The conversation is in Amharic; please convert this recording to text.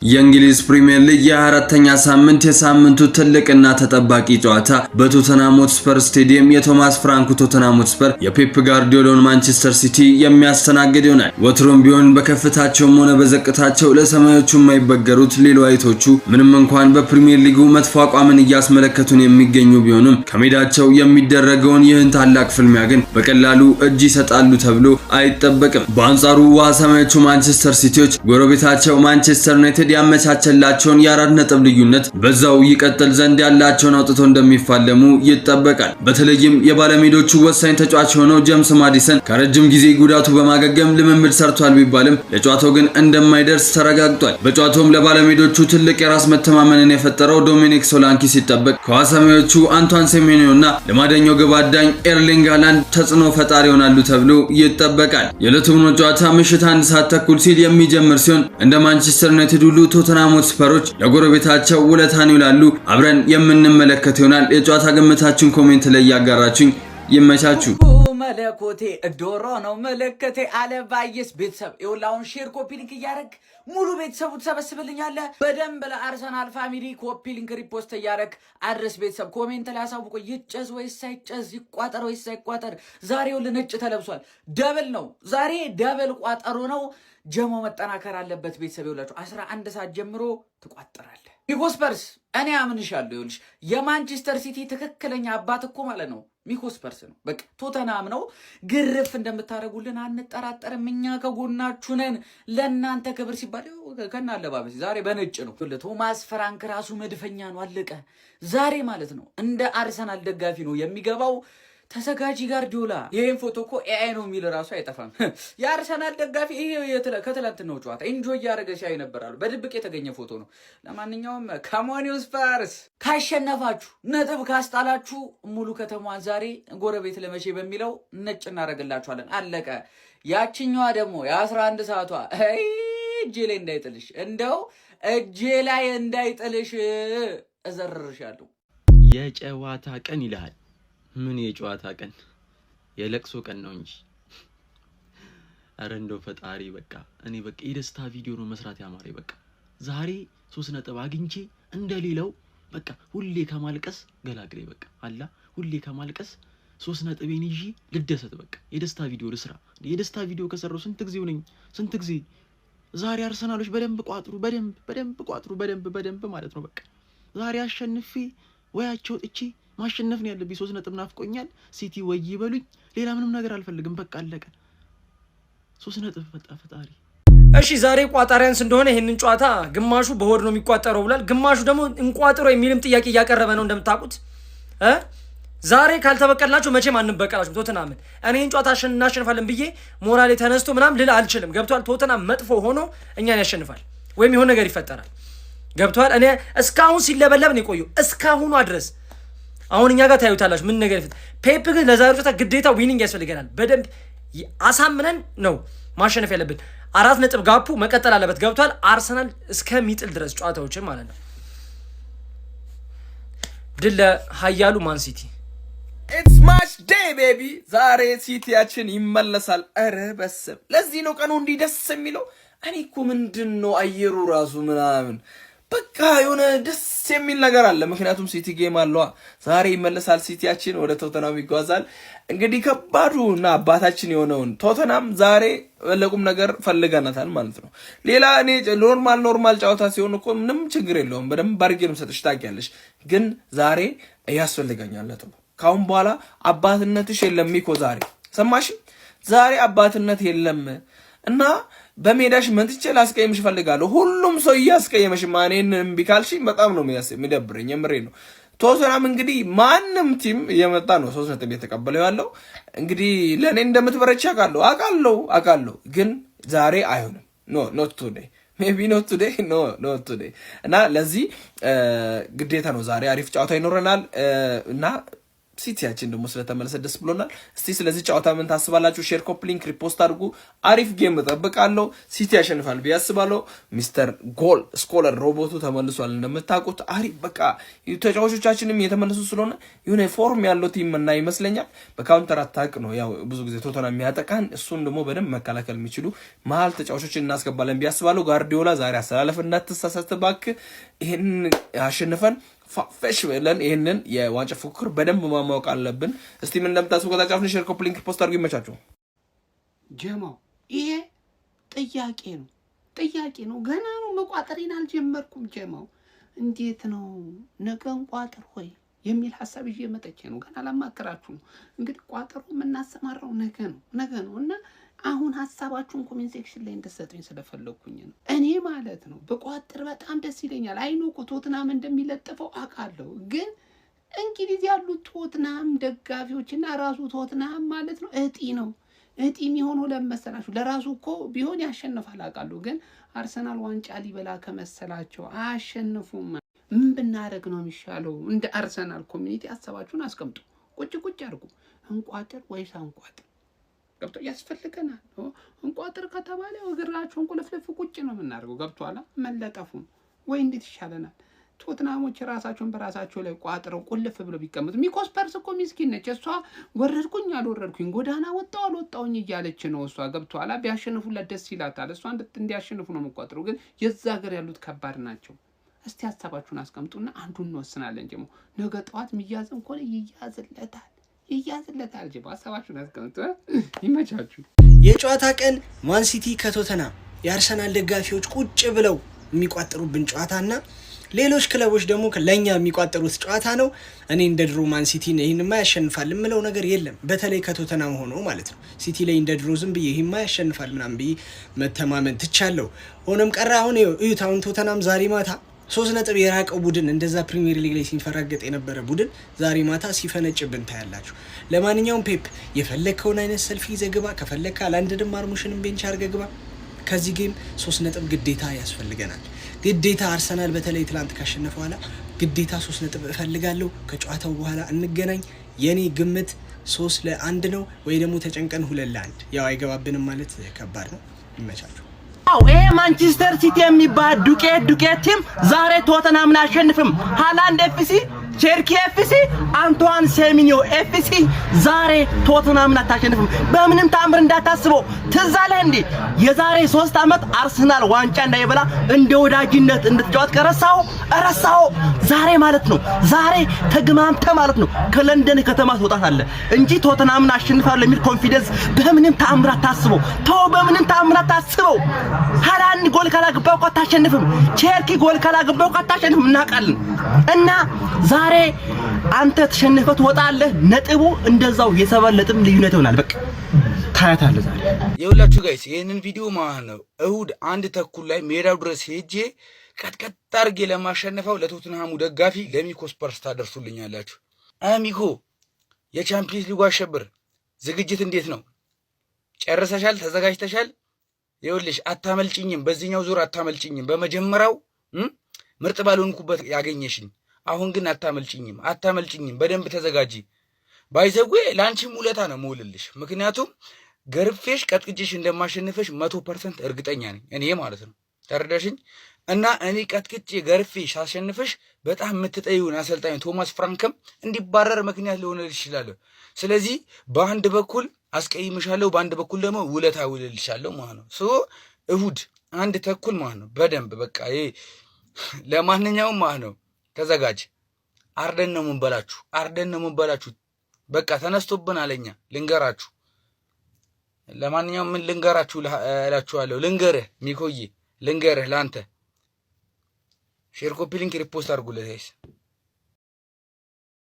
የእንግሊዝ ፕሪምየር ሊግ የ24ኛ ሳምንት የሳምንቱ ትልቅና ተጠባቂ ጨዋታ በቶተንሃም ሆትስፐር ስቴዲየም የቶማስ ፍራንኩ ቶተንሃም ሆትስፐር የፔፕ ጋርዲዮላን ማንቸስተር ሲቲ የሚያስተናግድ ይሆናል። ወትሮም ቢሆን በከፍታቸውም ሆነ በዝቅታቸው ለሰማዮቹ የማይበገሩት ሊሊ ዋይቶቹ ምንም እንኳን በፕሪምየር ሊጉ መጥፎ አቋምን እያስመለከቱን የሚገኙ ቢሆንም፣ ከሜዳቸው የሚደረገውን ይህን ታላቅ ፍልሚያ ግን በቀላሉ እጅ ይሰጣሉ ተብሎ አይጠበቅም። በአንጻሩ ውሃ ሰማዮቹ ማንቸስተር ሲቲዎች ጎረቤታቸው ማንቸስተር ዩናይትድ ያመቻቸላቸውን የ4 ነጥብ ልዩነት በዛው ይቀጥል ዘንድ ያላቸውን አውጥተው እንደሚፋለሙ ይጠበቃል። በተለይም የባለሜዳዎቹ ወሳኝ ተጫዋች የሆነው ጀምስ ማዲሰን ከረጅም ጊዜ ጉዳቱ በማገገም ልምምድ ሰርቷል ቢባልም፣ ለጨዋታው ግን እንደማይደርስ ተረጋግጧል። በጨዋታውም ለባለሜዳዎቹ ትልቅ የራስ መተማመንን የፈጠረው ዶሚኒክ ሶላንኪ ሲጠበቅ፣ ከውሃ ሰማዮቹ አንቷን ሴሜንዮ እና ልማደኛው ግብ አዳኝ ኤርሊንግ ሃላንድ ተጽዕኖ ፈጣሪ ይሆናሉ ተብሎ ይጠበቃል። የዕለቱ ጨዋታ ምሽት 1 ሰዓት ተኩል ሲል የሚጀምር ሲሆን፣ እንደ ማንቸስተር ዩናይትድ ሁሉ ቶተንሃም ሆትስፐሮች ለጎረቤታቸው ውለታን ይውላሉ። አብረን የምንመለከት ይሆናል። የጨዋታ ግምታችሁን comment ላይ እያጋራችሁኝ ይመቻችሁ። መለኮቴ ዶሮ ነው ምልክቴ አለባየስ ቤተሰብ ይኸውልህ፣ አሁን share copy link እያደረግ ሙሉ ቤተሰቡ ትሰበስብልኛለህ። በደንብ ለአርሰናል family copy link repost እያደረግ አድረስ። ቤተሰብ comment ላይ አሳውቆ ይጨስ ወይስ ሳይጨስ፣ ይቋጠር ወይስ ሳይቋጠር። ዛሬ ይኸውልህ ነጭ ተለብሷል። Double ነው ዛሬ፣ double ቋጠሮ ነው። ጀሞ መጠናከር አለበት። ቤተሰብ ይኸውላችሁ 11 ሰዓት ጀምሮ ትቋጥራለህ። ሚኮ ስፐርስ እኔ አምንሻለሁ። ይኸውልሽ የማንቸስተር ሲቲ ትክክለኛ አባት እኮ ማለት ነው ሚኮ ስፐርስ ነው። በቃ ቶተናም ነው። ግርፍ እንደምታደርጉልን አንጠራጠርም። እኛ ከጎናችሁ ነን። ለእናንተ ክብር ሲባል ከና አለባበስ ዛሬ በነጭ ነው። ቶማስ ፍራንክ ራሱ መድፈኛ ነው። አለቀ። ዛሬ ማለት ነው እንደ አርሰናል ደጋፊ ነው የሚገባው። ተዘጋጂ ጋርዲዮላ። ይህን ፎቶ እኮ AI ነው የሚል ራሱ አይጠፋም። የአርሰናል ደጋፊ ይሄ ከትላንትናው ጨዋታ enjoy እያደረገ ሲያይ ነበራሉ። በድብቅ የተገኘ ፎቶ ነው። ለማንኛውም come on you Spurs፣ ካሸነፋችሁ፣ ነጥብ ካስጣላችሁ ሙሉ ከተማዋን ዛሬ ጎረቤት ለመቼ በሚለው ነጭ እናደርግላችኋለን። አለቀ። ያችኛዋ ደግሞ የ11 ሰዓቷ እጄ ላይ እንዳይጥልሽ፣ እንደው እጄ ላይ እንዳይጥልሽ እዘርርሻለሁ። የጨዋታ ቀን ይልሃል። ምን የጨዋታ ቀን? የለቅሶ ቀን ነው እንጂ። እረ እንደው ፈጣሪ፣ በቃ እኔ በቃ የደስታ ቪዲዮ ነው መስራት ያማረኝ። በቃ ዛሬ 3 ነጥብ አግኝቼ እንደሌለው በቃ ሁሌ ከማልቀስ ገላግለኝ። በቃ አላ ሁሌ ከማልቀስ 3 ነጥቤን ይዤ ልደሰት። በቃ የደስታ ቪዲዮ ልስራ። የደስታ ቪዲዮ ከሰራው ስንት ጊዜ ሆነኝ? ስንት ጊዜ። ዛሬ አርሰናሎች በደንብ ቋጥሩ፣ በደንብ በደንብ ቋጥሩ፣ በደንብ በደንብ ማለት ነው። በቃ ዛሬ አሸንፌ ወያቸው ጥቼ ማሸነፍ ነው ያለብኝ። 3 ነጥብ ናፍቆኛል። ሲቲ ወይ ይበሉኝ፣ ሌላ ምንም ነገር አልፈልግም። በቃ አለቀ። 3 ነጥብ ፈጣ ፈጣሪ። እሺ፣ ዛሬ ቋጣሪያንስ እንደሆነ ይህንን ጨዋታ ግማሹ በሆድ ነው የሚቋጠረው ብሏል። ግማሹ ደግሞ እንቋጥሮ የሚልም ጥያቄ እያቀረበ ነው። እንደምታውቁት ዛሬ ካልተበቀልናቸው መቼም አንበቀላቸውም ቶተናምን። እኔ ይህን ጨዋታ እናሸንፋለን ብዬ ሞራሌ ተነስቶ ምናምን ልል አልችልም። ገብቷል። ቶተናም መጥፎ ሆኖ እኛን ያሸንፋል ወይም የሆነ ነገር ይፈጠራል። ገብቷል። እኔ እስካሁን ሲለበለብ ነው የቆየው እስካሁኗ ድረስ። አሁን እኛ ጋር ታዩታላችሁ ምን ነገር ይፈጥ ፔፕ ግን ለዛሬው ጨዋታ ግዴታ winning ያስፈልገናል። በደንብ አሳምነን ነው ማሸነፍ ያለብን። 4 ነጥብ gap ኡ መቀጠል አለበት። ገብቷል። አርሰናል እስከሚጥል ድረስ ጨዋታዎችን ማለት ነው። ድል ለሀያሉ ማን ሲቲ። It's match day, baby። ዛሬ ሲቲያችን ይመለሳል። ኧረ በስም ለዚህ ነው ቀኑ እንዲህ ደስ የሚለው። እኔ እኮ ምንድን ነው አየሩ ራሱ ምናምን በቃ የሆነ ደስ የሚል ነገር አለ። ምክንያቱም ሲቲ game አለዋ። ዛሬ ይመለሳል ሲቲያችን፣ ወደ ቶተናም ይጓዛል። እንግዲህ ከባዱ እና አባታችን የሆነውን ቶተናም ዛሬ ለቁም ነገር ፈልገናታል ማለት ነው። ሌላ እኔ normal normal ጨዋታ ሲሆን እኮ ምንም ችግር የለውም። በደንብ አድርጌ ነው የምሰጥሽ፣ ታውቂያለሽ። ግን ዛሬ ያስፈልገኛል ነጥቡ። ካሁን በኋላ አባትነትሽ የለም ሚኮ፣ ዛሬ ሰማሽ? ዛሬ አባትነት የለም እና በሜዳሽ መጥቼ ላስቀይምሽ እፈልጋለሁ። ሁሉም ሰው እያስቀየመሽ እኔን እምቢ ካልሽኝ በጣም ነው የሚደብረኝ። የምሬ ነው። ቶተናም እንግዲህ ማንም team እየመጣ ነው 3 ነጥብ የተቀበለው ያለው። እንግዲህ ለእኔ እንደምትበረች አውቃለሁ፣ አውቃለሁ፣ አውቃለሁ። ግን ዛሬ አይሆንም። No, not today, maybe not today, no, not today። እና ለዚህ ግዴታ ነው ዛሬ አሪፍ ጨዋታ ይኖረናል እና ሲቲያችን ደግሞ ስለተመለሰ ደስ ብሎናል። እስቲ ስለዚህ ጨዋታ ምን ታስባላችሁ? Share፣ copy link፣ repost አድርጉ። አሪፍ game እጠብቃለሁ። ሲቲ ያሸንፋል ብዬ አስባለሁ። Mister Goal Scorer ሮቦቱ ተመልሷል እንደምታውቁት። አሪፍ በቃ ተጫዋቾቻችንም የተመለሱ ስለሆነ የሆነ form ያለው team እና ይመስለኛል። በ counter attack ነው ያው ብዙ ጊዜ ቶተናም የሚያጠቃን፣ እሱን ደግሞ በደንብ መከላከል የሚችሉ መሀል ተጫዋቾችን እናስገባለን ብዬ አስባለሁ። ጋርዲዮላ ዛሬ አሰላለፍ እንዳትሳሳት እባክህ። ይህንን አሸንፈን ፋፈሽ ብለን ይህንን የዋንጫ ፉክክር በደንብ ማማወቅ አለብን። እስቲ ምን እንደምታስቡ ከታች share፣ copy link፣ post አድርጉ። ይመቻችሁ። ጀማው ይሄ ጥያቄ ነው፣ ጥያቄ ነው። ገና ነው፣ መቋጠሬን አልጀመርኩም። ጀማው እንዴት ነው ነገ እንቋጥር ወይ የሚል ሀሳብ ይዤ መጥቼ ነው። ገና ላማክራችሁ ነው። እንግዲህ ቋጠሮ የምናሰማራው ነገ ነው፣ ነገ ነው እና አሁን ሀሳባችሁን comment section ላይ እንድትሰጡኝ ስለፈለግኩኝ ነው። እኔ ማለት ነው ብቋጥር በጣም ደስ ይለኛል። I know እኮ ቶትናም እንደሚለጥፈው አውቃለሁ። ግን እንግሊዝ ያሉት ቶትናም ደጋፊዎች እና ራሱ ቶትናም ማለት ነው እጢ ነው። እጢ የሚሆነው ለምን መሰላችሁ? ለራሱ እኮ ቢሆን ያሸንፋል አውቃለሁ። ግን አርሰናል ዋንጫ ሊበላ ከመሰላቸው አያሸንፉም። ምን ብናደርግ ነው የሚሻለው? እንደ አርሰናል community ሀሳባችሁን አስቀምጡ። ቁጭ ቁጭ አድርጉ። እንቋጥር ወይስ አንቋጥር? ገብቶ ያስፈልገናል። እንቋጥር ከተባለ እግራቸውን ቁልፍልፍ ቁጭ ነው የምናደርገው። ገብቶሃል? መለጠፉም ወይ እንዴት ይሻለናል? ቶትናሞች ራሳቸውን በራሳቸው ላይ ቋጥረው ቁልፍ ብለው ቢቀመጡ። ሚኮ ስፐርስ እኮ ሚስኪን ነች። እሷ ወረድኩኝ አልወረድኩኝ ጎዳና ወጣው አልወጣውኝ እያለች ነው እሷ። ገብቶሃል? ቢያሸንፉላት ደስ ይላታል። እሷ እንዲያሸንፉ ነው የምቋጥረው። ግን የዛ ሀገር ያሉት ከባድ ናቸው። እስቲ ሀሳባችሁን አስቀምጡና አንዱን እንወስናለን። ጀሞ ነገ ጠዋት የሚያዝም ከሆነ ይያዝለታል፣ ይያዝለታል። ጀሞ ሀሳባችሁን አስቀምጡ። ይመቻችሁ። የጨዋታ ቀን ማን ሲቲ ከቶተናም የአርሰናል ደጋፊዎች ቁጭ ብለው የሚቋጥሩብን ጨዋታና ሌሎች ክለቦች ደግሞ ለእኛ የሚቋጥሩት ጨዋታ ነው። እኔ እንደ ድሮ ማን ሲቲ ይህንማ ያሸንፋል የምለው ነገር የለም። በተለይ ከቶተናም ሆኖ ማለት ነው። ሲቲ ላይ እንደ ድሮ ዝም ብዬ ይህማ ያሸንፋል ምናምን ብዬ መተማመን ትቻለሁ። ሆኖም ቀረ። አሁን እዩት። አሁን ቶተናም ዛሬ ማታ 3 ነጥብ የራቀው ቡድን፣ እንደዛ ፕሪሚየር ሊግ ላይ ሲንፈራገጥ የነበረ ቡድን ዛሬ ማታ ሲፈነጭብን ታያላችሁ። ለማንኛውም ፔፕ የፈለግከውን አይነት ሰልፍ ይዘህ ግባ። ከፈለግክ ሃላንድንም ማርሙሽንም bench አድርገህ ግባ። ከዚህ game 3 ነጥብ ግዴታ ያስፈልገናል። ግዴታ አርሰናል በተለይ ትላንት ካሸነፈ በኋላ ግዴታ 3 ነጥብ እፈልጋለሁ። ከጨዋታው በኋላ እንገናኝ። የኔ ግምት 3-1 ነው፣ ወይ ደግሞ ተጨንቀን 2-1። ያው አይገባብንም ማለት ከባድ ነው። ይመቻችሁ። ይሄ ማንቸስተር ሲቲ የሚባል ዱቄት ዱቄት team ዛሬ ቶተናምን አያሸንፍም። ሃላንድ FC፣ ቼርኪ FC፣ አንቷን ሴሚኒዮ FC ዛሬ ቶተናምን አታሸንፍም። በምንም ተአምር እንዳታስበው። ትዝ አለህ እንዴ የዛሬ 3 ዓመት አርሰናል ዋንጫ እንዳይበላ እንደ ወዳጅነት እንድትጫወት ከረሳው ረሳው። ዛሬ ማለት ነው ዛሬ ተግማምተ ማለት ነው ከለንደን ከተማ ትወጣታለህ እንጂ ቶተናምን አሸንፋለሁ የሚል confidence በምንም ተአምር አታስበው። ተው፣ በምንም ተአምር አታስበው። ሃላንድ ጎል ካላገባ እኮ አታሸንፍም። ቼርኪ ጎል ካላገባ እኮ አታሸንፍም። እናውቃለን። እና ዛሬ አንተ ተሸንፈህ ትወጣለህ። ነጥቡ እንደዛው የ7 ነጥብ ልዩነት ይሆናል። በቃ ታያታለህ ዛሬ። የሁላችሁ guys ይህንን ቪዲዮ ማለት ነው እሁድ 1:30 ላይ ሜዳው ድረስ ሄጄ ቀጥቀጥ አድርጌ ለማሸነፈው ለቶትንሃሙ ደጋፊ ለሚኮ ስፐርስ ታደርሱልኛላችሁ። ሚኮ፣ የቻምፒየንስ ሊጉ አሸብር ዝግጅት እንዴት ነው? ጨርሰሻል? ተዘጋጅተሻል? ይኸውልሽ አታመልጭኝም። በዚህኛው ዙር አታመልጭኝም። በመጀመሪያው ምርጥ ባልሆንኩበት ያገኘሽኝ፣ አሁን ግን አታመልጭኝም፣ አታመልጭኝም። በደንብ ተዘጋጂ። By the way ለአንቺም ውለታ ነው መውልልሽ። ምክንያቱም ገርፌሽ ቀጥቅጬሽ እንደማሸንፈሽ 100% እርግጠኛ ነኝ እኔ ማለት ነው። ተረዳሽኝ? እና እኔ ቀጥቅጬ ገርፌ ሳሸንፍሽ በጣም የምትጠይውን አሰልጣኝ ቶማስ ፍራንክም እንዲባረር ምክንያት ሊሆንልሽ ይችላለሁ። ስለዚህ በአንድ በኩል አስቀይምሻለሁ፣ በአንድ በኩል ደግሞ ውለታ ውልልሻለሁ ማለት ነው። So እሁድ 1:30 ማለት ነው። በደንብ በቃ ይሄ ለማንኛውም ማለት ነው ተዘጋጅ። አርደን ነው የምንበላችሁ፣ አርደን ነው የምንበላችሁ። በቃ ተነስቶብን አለኛ ልንገራችሁ። ለማንኛውም ምን ልንገራችሁ እላችኋለሁ። ልንገርህ ሚኮዬ፣ ልንገርህ ለአንተ share፣ copy link፣ repost አድርጉለት guys።